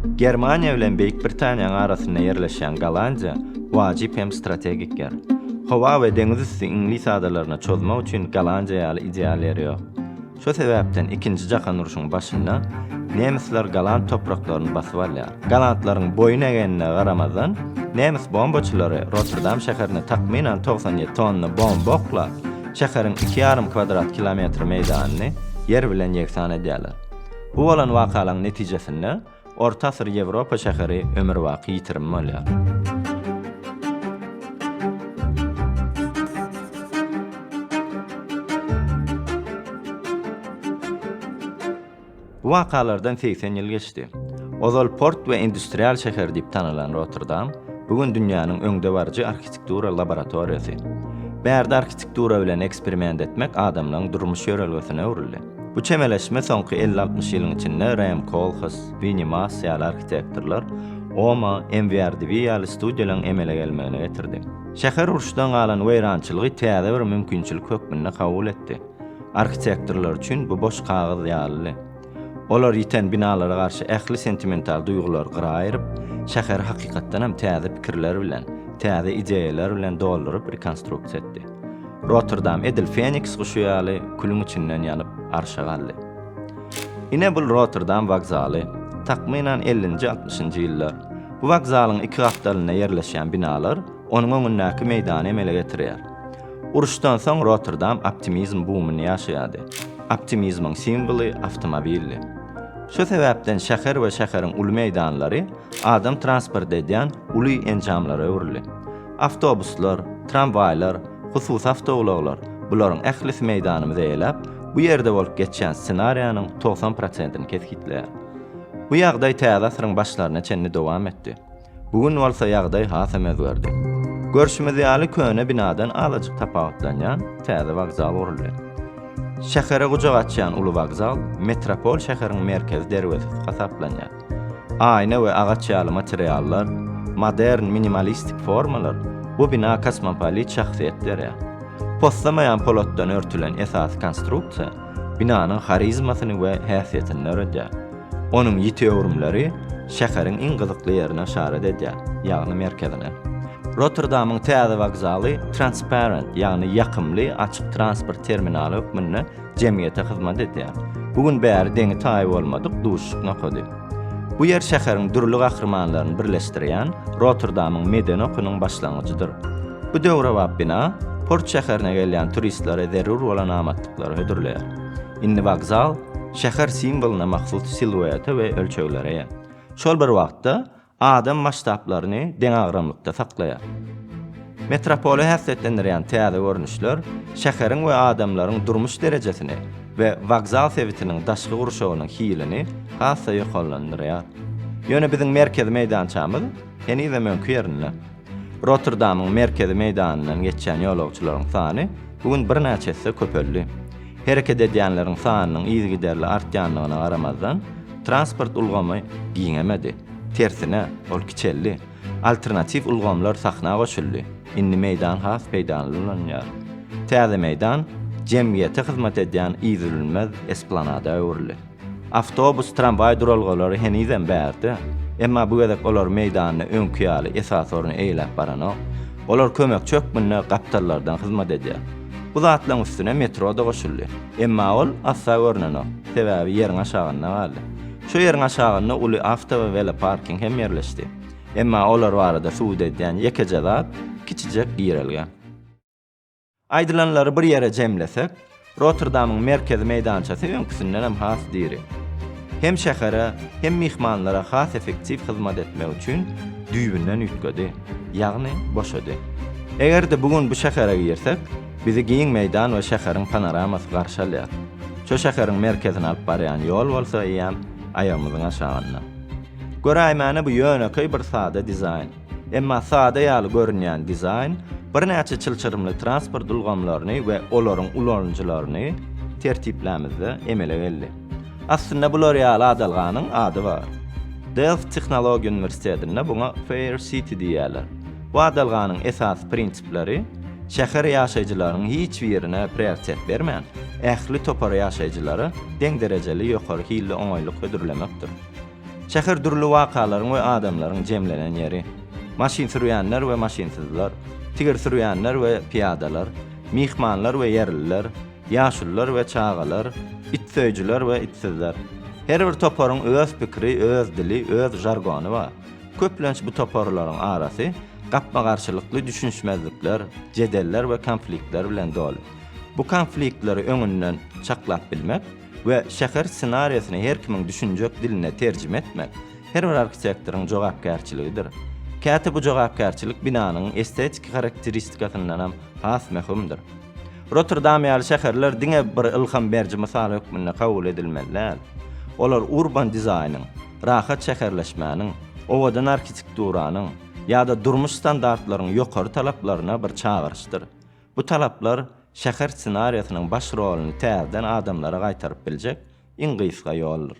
Germaniýa bilen Beýik Britaniýanyň arasynda ýerleşýän Gollandiýa wajyp hem strategik ýer. Howa we deňiz üsti iňlis adalaryna çozmak üçin Gollandiýa ýaly ideal ýer ýok. Şo sebäpden Ikinji jahan urşuň başynda nemisler golland topraklaryny basyp alýar. Gollandlaryň boýun egenine garamazdan, nemis bombaçylary Rotterdam şäherine takmynan 97 tonna bomba oklap, şäheriň iki ýarym kwadrat kilometr meýdanyny ýer bilen ýegsan edýärler. Bu bolan wakalaryň netijesinde Orta asyr Ýewropa şäheri ömürbaky ýitirim bolýar. Bu wakalardan 80 ýyl geçdi. Ozal port we industrial şäher diýip tanalan Rotterdam bu gün dünýäniň öňdebaryjy arhitektura laboratoriýasy. Bärde arhitektura bilen eksperiment etmek adamlaryň durmuş ýörelgesine öwrüldi. Bu çemeleşme soňky elli-altmyş ýylyň içinde Rem Kolhas, Wini Mass ýaly arhitektorlar, OMA, MVRDV ýaly studiýalaryň emele gelmegine getirdi. Şäher uruşdan galan weýrançylygy täze bir mümkinçilik hökmünde kabul etdi. Arhitektorlar üçin bu boş kagyz ýalydy. Olar ýiten binalara garşy ähli sentimental duýgulary gyra aýryp, şäheri hakykatdan hem täze pikirler bilen, täze ideýalar bilen dolduryp rekonstruksiýa etdi. Rotterdam edil feniks guşy ýaly külüň içinden ýanyp, arşa galdy. Ine bul Rotterdam wokzaly, takmynan ellinji-altmyşynjy ýyllar. Bu wokzalyň iki gapdalynda ýerleşýän binalar onuň öňündäki meýdany emele getirýär. Uruşdan soň Rotterdam optimizm bumyny ýaşaýardy. Optimizmiň simwoly awtomobildi. Şu sebäpden şäher we şäheriň uly meýdanlary adam transport edýän uly enjamlara öwrüldi. Awtobuslar, tramwaýlar, hususy awtoulaglar, bularyň ählisi meýdanymyzy eýeläp, bu ýerde bolup geçýän ssenariýanyň 90 prosentini kesgitleýär. Bu ýagdaý täze asyryň başlaryna çenli dowam etdi. Bu gün bolsa ýagdaý hasam özgerdi. Görşümiz ýaly köne binadan azajyk tapawutlanýan täze wokzal guruldy. Şähere gujak açýan uly wokzal metropol şäheriň merkezi derwezesi hasaplanýar. Aýna we agaç ýaly materiallar, modern minimalistik formalar bu bina kosmopolit şahsyýet berýär. Poslamaýan polatdan örtülen esasy konstruksiýa binanyň harizmasyny we häsiýetini döredýär. Onuň ýiti öwrümleri şäheriň iň gyzykly ýerine yşarat edýär, ýagny merkezine. Rotterdamyň täze wokzaly transparent, ýagny ýakymly, açyk transport terminaly hökmünde jemgyýete hyzmat edýär. Bu gün bäri deňi-taýy bolmadyk duşuşyk nokady. Bu ýer şäheriň dürli gahrymanlaryny birleşdirýän Rotterdamyň medeni okunyň başlangyjydyr. Bu döwrebap bina port şäherine gelýän turistlere zerur bolan amatlyklary hödürleýär. Indi wokzal şäher simwolyna mahsus siluete we ölçeglere eýe. Şol bir wagtda, adam masştablaryny deňagramlykda saklaýar. Metropoly häsiýetlendirýän täze görnüşler şäheriň we adamlaryň durmuş derejesini we wokzal sebitiniň daşky gurşawynyň hilini has-da ýokarlandyrýar. Ýöne biziň merkezi meýdançamyz henizem öňki ýerinde. Rotterdamyň merkezi meýdanyndan geçýän ýolagçylaryň sany bu gün birnäçe esse köpeldi. Hereket edýänleriň sanynyň yzygiderli artýandygyna garamazdan, transport ulgamy giňemedi. Tersine, ol kiçeldi. Alternatiw ulgamlar sahna goşuldy. Indi meýdan has peýdaly ulanylýar. Täze meýdan jemgyýete hyzmat edýän yzülmez esplanada öwrüldi. Awtobus, tramwaý duralgalary henizem bärde. Emma bu gezek olar meýdanda öňki ýaly esasy orny eýeläp baranok. Olar kömekçi hökmünde gapdallardan hyzmat edýär. Bu zatlaryň üstüne metro-da goşuldy. Emma ol asla görnenok. Sebäbi ýeriň aşagynda galdy. Şu ýeriň aşagynda uly awto we weloparking hem ýerleşdi. Emma olar barada subut edýän ýekeje zat, kiçijek girelge. Aýdylanlary bir ýere jemlesek, Rotterdamyň merkezi meýdançasy öňküsindenem has diri. Hem şähere, hem myhmanlara has effektiw hyzmat etmek üçin düýbünden üýtgedi, ýagny boşady. Eger-de bu gün bu şähere girsek, bizi giň meýdan we şäheriň panoramasy garşy alýar. Şo şäheriň merkezine alyp barýan ýol bolsa eýýäm aýagymyzyň aşagynda. Göräýmäne bu ýönekeý bir sada dizaýn. Emma sada ýaly görünýän dizaýn birnäçe çylşyrymly transport ulgamlaryny we olaryň ulanyjylaryny tertiplämizde emele geldi. Aslynda bular ýaly adalganyň ady bar. Delft tehnologiýa uniwersitetinde buňa Fair City diýýärler. Bu adalganyň esasy prinsipleri şäher ýaşaýjylarynyň hiç birine prioritet bermän, ähli topar ýaşaýjylara deň derejeli ýokary hilli oňaýlyk hödürlemekdir. Şäher dürli wakalaryň we adamlaryň jemlenen ýeri. Maşyn sürýänler we maşynsyzlar, tigir sürýänler we pyýadalar, myhmanlar we ýerliler, ýaşulular we çagalar, it söýüjiler we itsizler. Her bir toparyň öz pikiri, öz dili, öz žargony bar. Köplenç bu toparlaryň arasy gapma-garşylykly düşünişmezlikler, jedeller we konfliktler bilen doly. Bu konfliktleri öňünden çaklap bilmek we şäher ssenariýasyny her kimiň düşünjek diline terjime etmek her bir arhitektoryň jogapkärçiligidir. Käte bu jogapkärçilik binanyň estetiki harakteristikasyndanam has möhümdir. Rotterdam ýaly şäherler diňe bir ylham beriji mysal hökmünde kabul edilmeli däl. Olar urban dizaýnyň, rahat şäherleşmäniň, owadan arhitekturanyň ýa-da durmuş standartlaryň ýokary talaplaryna bir çagyryşdyr. Bu talaplar şäher ssenariýasynyň baş roluny täzeden adamlara gaýtaryp biljek iň gysga ýoldur.